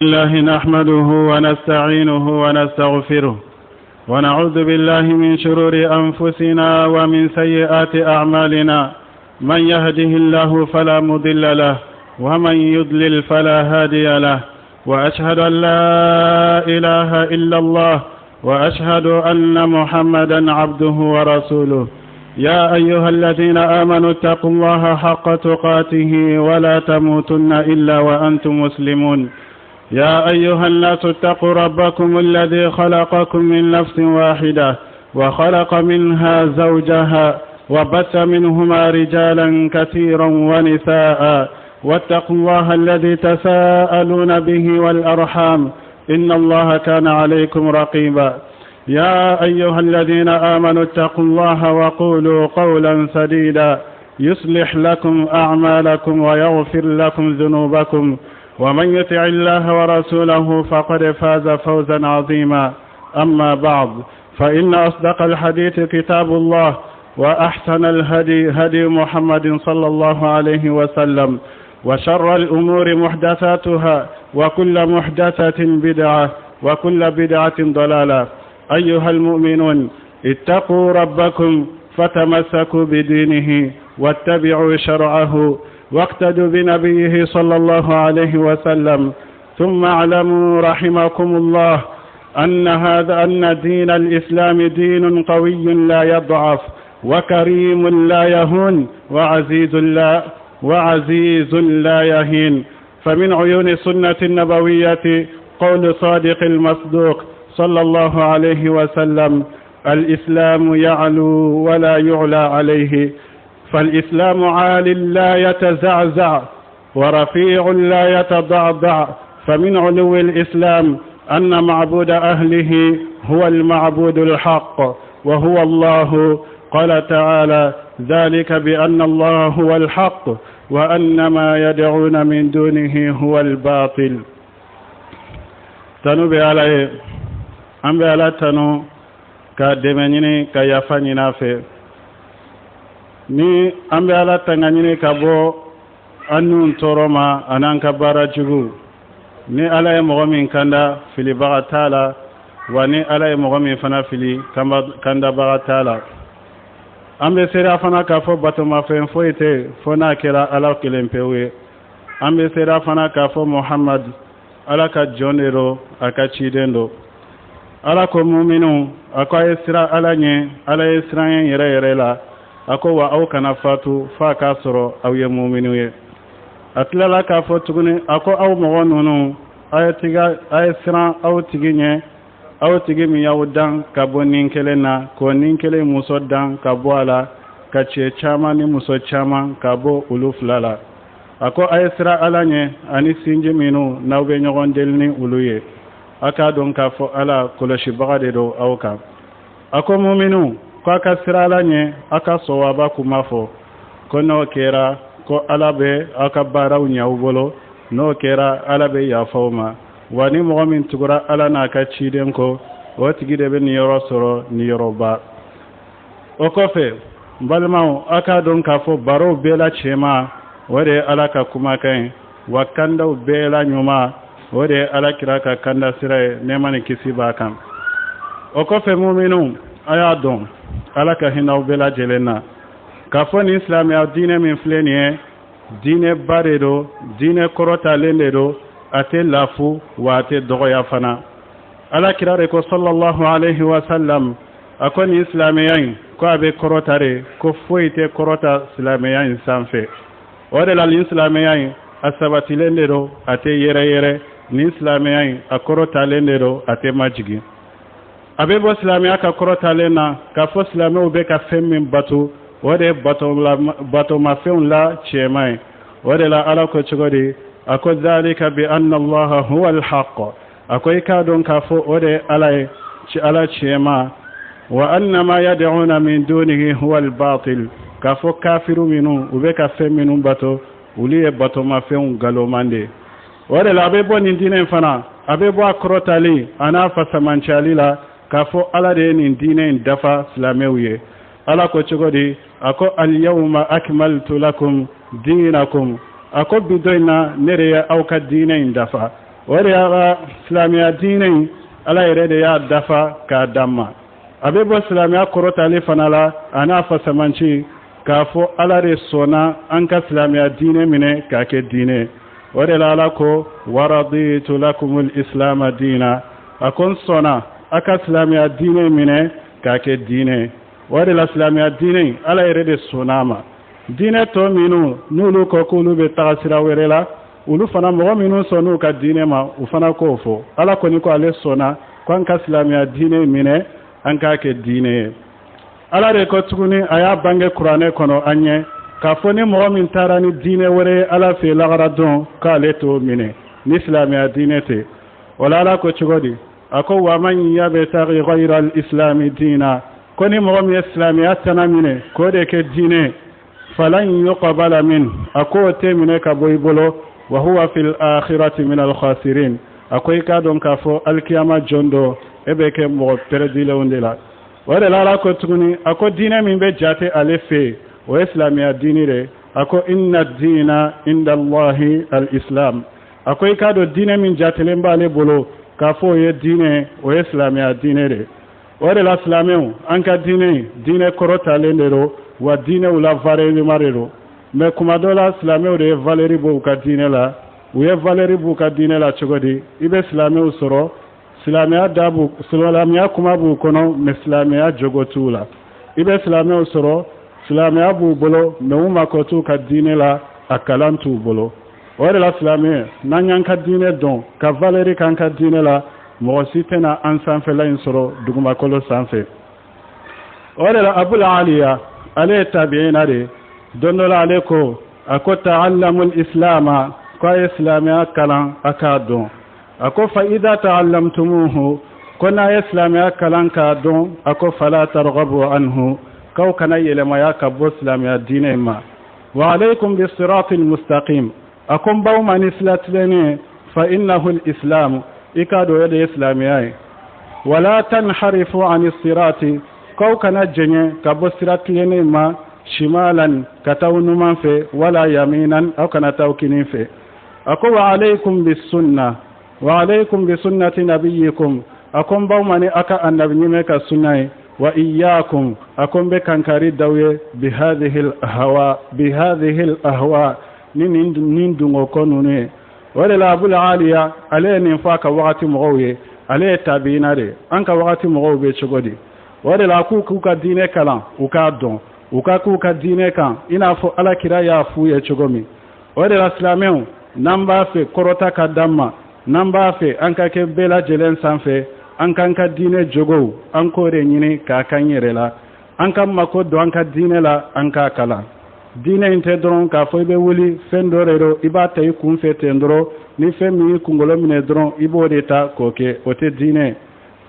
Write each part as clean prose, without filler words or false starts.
الله نحمده ونستعينه ونستغفره ونعوذ بالله من شرور أنفسنا ومن سيئات أعمالنا من يهده الله فلا مضل له ومن يضلل فلا هادي له وأشهد أن لا إله إلا الله وأشهد أن محمدا عبده ورسوله يا أيها الذين آمنوا اتقوا الله حق تقاته ولا تموتن إلا وأنتم مسلمون يا أيها الناس اتقوا ربكم الذي خلقكم من نفس واحدة وخلق منها زوجها وبث منهما رجالا كثيرا ونساء واتقوا الله الذي تساءلون به والأرحام إن الله كان عليكم رقيبا يا أيها الذين آمنوا اتقوا الله وقولوا قولا سديدا يصلح لكم أعمالكم ويغفر لكم ذنوبكم ومن يطع الله ورسوله فقد فاز فوزا عظيما أما بعد فإن أصدق الحديث كتاب الله وأحسن الهدي هدي محمد صلى الله عليه وسلم وشر الأمور محدثاتها وكل محدثة بدعة وكل بدعة ضلالة أيها المؤمنون اتقوا ربكم فتمسكوا بدينه واتبعوا شرعه واقتدوا بنبيه صلى الله عليه وسلم ثم اعلموا رحمكم الله أن هذا أن دين الإسلام دين قوي لا يضعف وكريم لا يهون وعزيز لا وعزيز لا يهين فمن عيون السنة النبوية قول صادق المصدوق صلى الله عليه وسلم الإسلام يعلو ولا يعلى عليه فالإسلام عال لا يتزعزع ورفيع لا يتضعضع فمن علو الإسلام أن معبود أهله هو المعبود الحق وهو الله قال تعالى ذلك بأن الله هو الحق وأن ما يدعون من دونه هو الباطل tanu bɛ ala ye an bɛ ala tanu ka dɛmɛ ɲini ka yafa ɲini a fɛ ni an bɛ ala tanga ɲini ka bɔ an ninw tɔɔrɔ ma an'an ka baara jugu ni ala ye mɔgɔ min kanda filibaga t'a la wa ni ala ye mɔgɔ min fana fili kandabaga t'a la an bɛ seereya fana k'a fɔ batomafɛn foyi tɛ fo n'a kɛra ala kelen pewu ye an bɛ seereya fana k'a fɔ muhamadu ala ka jɔn de don a ka ciden don ala ko muminu a ko a ye siran ala ɲɛ ala ye siran ye yɛrɛ yɛrɛ la a ko wa aw kana fatu f'a k'a sɔrɔ aw ye muminu ye a tilala k'a fɔ tuguni a ko aw mɔgɔ ninnu a ye siran aw tigi ɲɛ aw tigi min y'aw dan ka bɔ nin kelen na k'o nin kelen muso dan ka bɔ a la ka cɛ caman ni muso caman ka bɔ olu fila la a ko a ye siran ala ɲɛ ani sinji minnu n'aw bɛ ɲɔgɔn deli ni olu ye a k'a dɔn k'a fɔ ala kɔlɔsibaga de don aw kan a ko muminu ko a ka siran ala ɲɛ a ka sɔwaba kuma fɔ ko n'o kɛra ko ala bɛ aw ka baaraw ɲɛ aw bolo n'o kɛra ala bɛ yafa aw ma wa ni mɔgɔ min tugura ala n'a ka ciden kɔ o tigi de bɛ niyɔrɔ sɔrɔ niyɔrɔba o kɔfɛ n balimaw a k'a dɔn k'a fɔ barow bɛɛ la cɛma o de ye ala ka kumakan ye wa kandaw bɛɛ la ɲuman o de ye ala kira ka kanda sira ye nɛɛma ni kisi b'a kan o kɔfɛ muminu a y'a dɔn ala ka hinɛ aw bɛɛ lajɛlen na k'a fɔ nin silamɛya diinɛ min filɛ nin ye diinɛba de don diinɛ kɔrɔtalen de don a tɛ lafu wa a tɛ dɔgɔya fana ala kira de ko sallallahu alaihi wa sallam a ko nin silamɛya in ko a bɛ kɔrɔta de ko foyi tɛ kɔrɔta silamɛya in sanfɛ o de la nin silamɛya in a sabatilen de don a tɛ yɛrɛyɛrɛ nin silamɛya in a kɔrɔtalen de don a tɛ majigin a bɛ bɔ silamɛya ka kɔrɔtalen na k'a fɔ silamɛw bɛ ka fɛn min bato o de ye batomafɛnw la cɛman ye o de la ala ko cogo di a ko zalika bi anna allaha huwa alhaq a ko i k'a dɔn k'a fɔ o de ye ala ye ala cɛman wa anna ma yad'una min dunihi huwa albatil k'a fɔ kafiru minnu u bɛ ka fɛn minnu bato olu ye batomafɛnw galoman de ye o de la a bɛ bɔ nin diinɛ in fana a bɛ bɔ a kɔrɔtali a n'a fasamanciyali la k'a fɔ ala de ye nin diinɛ in dafa silamɛw ye ala ko cogo di a ko alyawma akmaltu lakum dinakum a ko bi don in na ne de ye aw ka diinɛ in dafa O de y'a silamɛya diinɛ in, Ala yɛrɛ de y'a dafa k'a d'an ma. A bɛ bɔ silamɛya kɔrɔtali fana la a n'a fasamanci k'a fɔ Ala de sɔnna an ka silamɛya diinɛ minɛ k'a kɛ diinɛ. O de la Ala ko waraditu lakumul islama diina, a ko n sɔnna a ka silamɛya diinɛ minɛ k'a kɛ diinɛ. O de la silamɛya diinɛ, Ala yɛrɛ de sɔnna a ma. Diinɛ tɔ minnu n'olu ko k'olu bɛ taga sira wɛrɛ la, olu fana, mɔgɔ minnu sɔnn'u ka diinɛ ma, u fana k'o fɔ. Ala kɔni ko ale sɔnna ko an ka silamɛya diinɛ minɛ, an k'a kɛ diinɛ ye. Ala de ko tuguni, a y'a bange kuranɛ kɔnɔ an ɲɛ k'a fɔ ni mɔgɔ min taara ni diinɛ wɛrɛ ye Ala fɛ lagara don, k'ale t'o minɛ ni silamɛya diinɛ tɛ. O la Ala ko cogo di? A ko wa man yabtaghi ghayra al-islami diina, ko ni mɔgɔ min ye silamɛya tana minɛ k'o de kɛ diinɛ, falan yuqbala min, a k'o tɛ minɛ ka bɔ i bolo, wa huwa fil akhirati min al khasirin, a ko i k'a dɔn k'a fɔ alikiyama jɔn dɔ, e bɛ kɛ mɔgɔ pɛrɛdilenw de la. O de la Ala ko tuguni, a ko diinɛ min bɛ jate ale fɛ yen, o ye silamɛya diinɛ de. A ko inna diina inda Allahi al-islam, a ko i k'a dɔn diinɛ min jatelen b'ale bolo k'a fɔ o ye diinɛ, o ye silamɛya diinɛ de. O de la silamɛw, an ka diinɛ, diinɛ kɔrɔtalen de don, wa diinɛw la valeur de don. Mais kuma dɔ la, silamɛw de ye valeur bɔ u ka diinɛ la. U ye valeur b'u ka diinɛ la cogo di? I bɛ silamɛw sɔrɔ, silamɛya da b'u, silamɛya kuma b'u kɔnɔ, mais silamɛya jogo t'u la. I bɛ silamɛw sɔrɔ, silamɛya b'u bolo, mais u mako t'u ka diinɛ la, a kalan t'u bolo. O de la silamɛ, n'an y'an ka diinɛ dɔn ka valeur k'an ka diinɛ la, mɔgɔ si tɛna an sanfɛla in sɔrɔ dugumakolo sanfɛ. O de la Abul Aliya, ale ye tabiina de. Don dɔ la, ale ko, a ko ta'allamul islama, ko a ye silamɛya kalan, a k'a dɔn. A ko fa idha ta'allamtumuhu, ko n'a ye silamɛya kalan k'a dɔn, a ko fala targhabu anhu, k'aw kana yɛlɛmaya ka bɔ silamɛya diinɛ ma. Wa alaykum bisiratil mustaqim, a ko n b'aw ma ni sira tilennen, fa innahu al-islam, i k'a dɔn o de ye silamɛya ye. Wala tanharifu ani sirati, k'aw kana jɛɲɛ ka bɔ sira tilennen ma, shimalan, ka taa numan fɛ, wala yaminan, aw kana taa kinin fɛ. A ko wa alaykum bisunna wa alaykum bisunnati nabiyikum, a ko n b'aw ma ni a ka annabi ɲuman ka sunna ye. Wa iyyakum, a ko n bɛ kankari d'aw ye, bihadhihi al-ahwa, bihadhihi al-ahwa, ni nin dungo ko ninnu ye. O de la Abul Aliya, ale ye nin fɔ a ka wagati mɔgɔw ye. Ale ye tabiina de. An ka wagati mɔgɔw bɛ cogo di? O de la a k'u k'u ka diinɛ kalan, u k'a dɔn, u ka k'u ka diinɛ kan i n'a fɔ Ala kira y'a f'u ye cogo min. O de la silamɛw, n'an b'a fɛ kɔrɔta ka d'an ma, n'an b'a fɛ an ka kɛ bɛɛ lajɛlen sanfɛ, an k'an ka diinɛ jogow, an k'o de ɲini k'a k'an yɛrɛ la. An ka mako don an ka diinɛ la, an k'a kalan. Diinɛ in tɛ dɔrɔn k'a fɔ i bɛ wuli fɛn dɔ de don, i b'a ta i kun fɛ ten dɔrɔn, ni fɛn min y'i kunkolo minɛ dɔrɔn, i b'o de ta k'o kɛ. O tɛ diinɛ.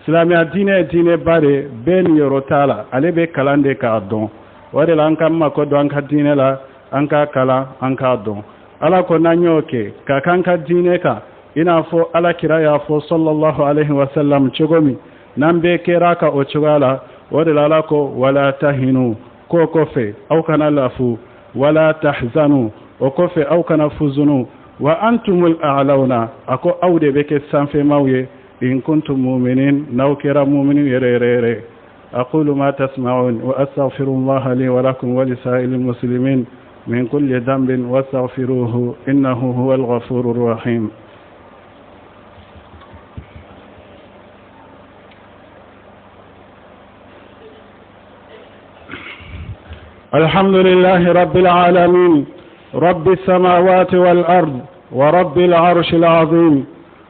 Silamɛya diinɛ ye diinɛba de, bɛɛ niyɔrɔ t'a la, ale bɛ kalan de k'a dɔn. O de la an ka mako don an ka diinɛ la, an k'a kalan, an k'a dɔn. Ala ko n'an y'o kɛ ka k'an ka diinɛ kan i n'a fɔ Ala kira y'a fɔ sallallahu alaihi wa sallam cogo min, n'an bɛɛ kɛra ka o cogoya la, o de la Ala ko wala tahinu, k'o kɔfɛ aw kana lafu, wala tahzanu, o kɔfɛ aw kana fuzunu, wa antumul a'lawna, a ko aw de bɛ kɛ sanfɛmaw ye, in kuntum mu'minin, n'aw kɛra muminin yɛrɛ yɛrɛ yɛrɛ. أقول ما تسمعون وأستغفر الله لي ولكم ولسائر المسلمين من كل ذنب واستغفروه إنه هو الغفور الرحيم. الحمد لله رب العالمين، رب السماوات والأرض ورب العرش العظيم،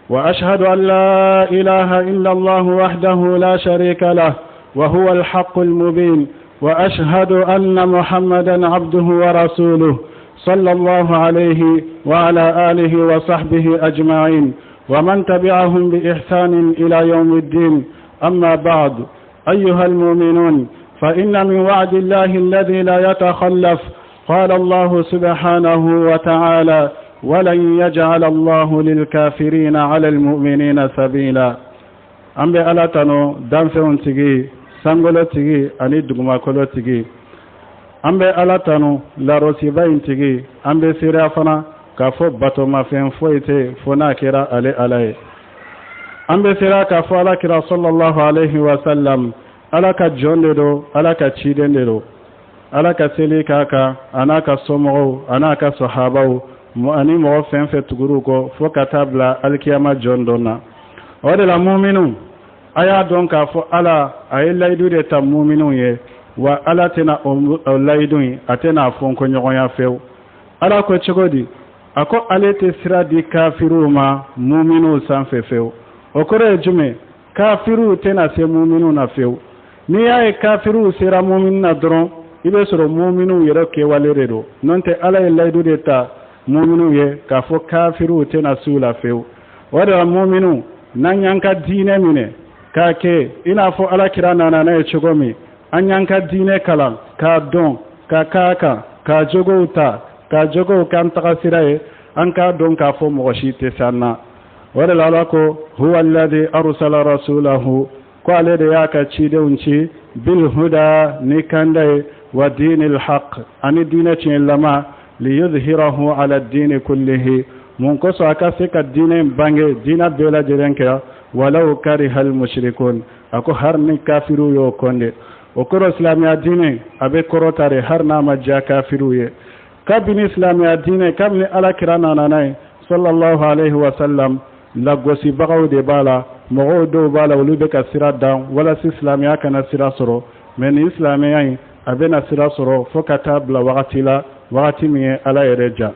وأشهد أن لا إله إلا الله وحده لا شريك له وهو الحق المبين، وأشهد أن محمدا عبده ورسوله صلى الله عليه وعلى آله وصحبه أجمعين ومن تبعهم بإحسان إلى يوم الدين. أما بعد، أيها المؤمنون، فإن من وعد الله الذي لا يتخلف قال الله سبحانه وتعالى: ولن يجعل الله للكافرين على المؤمنين سبيلا. An bɛ Ala tanu, danfɛnw tigi, sankolo tigi ani dugumakolo tigi. An bɛ Ala tanu, larosiba in tigi. An bɛ seereya fana. k'a fɔ batomafɛn foyi tɛ yen fo n'a kɛra ale Ala ye. An bɛ seereya k'a fɔ Ala kira sallallahu alayhi wa sallam Ala ka jɔn de don, Ala ka ciden de don. Ala ka seli k'a kan a n'a ka somɔgɔw a n'a ka sahabaw ani mɔgɔ fɛn fɛn tugur'u kɔ fo ka taa bila alikiyama jɔn don na. O de la muminu, a y'a dɔn k'a fɔ Ala a ye layidu de ta muminu ye, wa Ala tɛna o layidu in a tɛna a fɔnkɔɲɔgɔnya fewu. Ala ko cogo di? A ko ale tɛ sira di kafiriw ma muminu sanfɛ fewu. O kɔrɔ ye jumɛn? Kafiriw tɛna se muminu na fewu. N'i y'a ye kafiriw sera muminu na dɔrɔn, i bɛ sɔrɔ muminu yɛrɛ kɛwale de don. N'o tɛ, Ala ye layidu de ta muminu ye k'a fɔ kafiriw tɛna s'u la fewu. O de la muminu, n'an y'an ka diinɛ minɛ k'a kɛ i n'a fɔ Ala kira nana n'a ye cogo min, an y'an ka diinɛ kalan k'a dɔn ka k'a kan k'a jogow ta k'a jogow k'an tagasira ye, an k'a dɔn k'a fɔ mɔgɔ si tɛ se an na. O de la Ala ko huwa alladhi arsala rasulahu, ko ale de y'a ka cidenw ci bilhuda ni kanda ye, wa dinil haq ani diinɛ tiɲɛlama, liyudhhirahu ala dini kullihi. Mun kosɔn? A ka se ka diinɛ bange diinɛ bɛɛ lajɛlen kɛra, walaw kariha almushrikun, a ko har ni kafiriw y'o kɔnde. O kɔrɔ, silamɛya diinɛ a bɛ kɔrɔta de har n'a ma diya kafiriw ye. Kabini silamɛya diinɛ, kabini Ala kira nana n'a ye sallallahu alayhi wa sallam, lagosibagaw de b'a la, mɔgɔw dɔw b'a la, olu bɛ ka sira dan walasa silamɛya kana sira sɔrɔ. Mɛ nin silamɛya in a bɛna sira sɔrɔ fo ka taa bila wagati la, wagati min ye Ala yɛrɛ ja.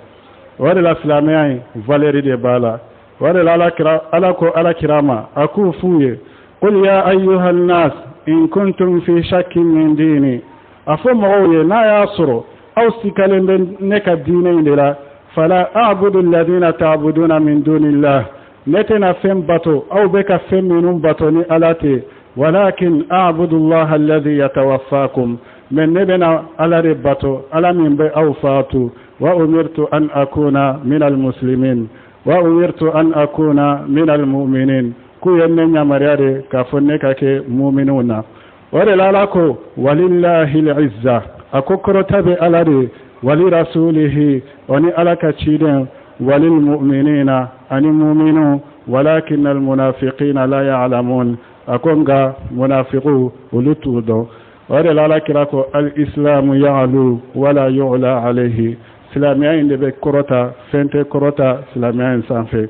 O de la silamɛya in valeur de b'a la. O de la Ala kira, Ala ko Ala kira ma, a k'u f'u ye: qul ya ayyuha nnas in kuntum fi shakkin min dini, a fɔ mɔgɔw ye, n'a y'a sɔrɔ aw sikalen bɛ ne ka diinɛ in de la, fala a'budu alladhina ta'buduna min dunillah, ne tɛna fɛn bato aw bɛ ka fɛn minnu bato ni Ala tɛ, walakin a'budu Allah alladhi yatawaffakum, mais ne bɛna Ala de bato, Ala min bɛ aw faatu. Wa umirtu an akuna min almuslimin wa umirtu an akuna min almu'minin, k'u ye ne yamaruya de k'a fɔ ne ka kɛ muminuw na. O de la Ala ko walillahi al-izza, a ko kɔrɔta bɛ Ala de, wali rasulihi o ni Ala ka ciden, walil mu'minina ani muminu, walakin almunafiqina la ya'lamun, a ko nka munafiqu olu t'u dɔn. O de la Ala kira ko al-islamu ya'lu wala yu'la alayhi, silamɛya in de bɛ kɔrɔta, fɛn tɛ kɔrɔta silamɛya in sanfɛ.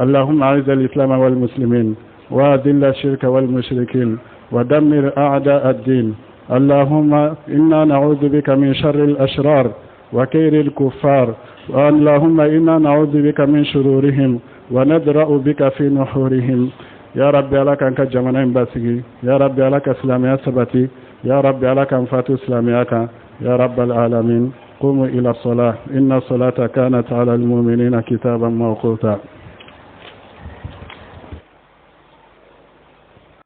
اللهم أعز الإسلام والمسلمين وأذل الشرك والمشركين ودمر أعداء الدين. اللهم إنا نعوذ بك من شر الأشرار وكيد الكفار، اللهم إنا نعوذ بك من شرورهم وندرأ بك في نحورهم. يا ربي ala k'an ka jamana in basigi. Ya rabbi, ala ka silamɛya sabati. Ya rabbi, ala k'an fatu silamɛya kan. Ya rabbal alamin. قوموا إلى الصلاة، إن الصلاة كانت على المؤمنين كتابا موقوتا.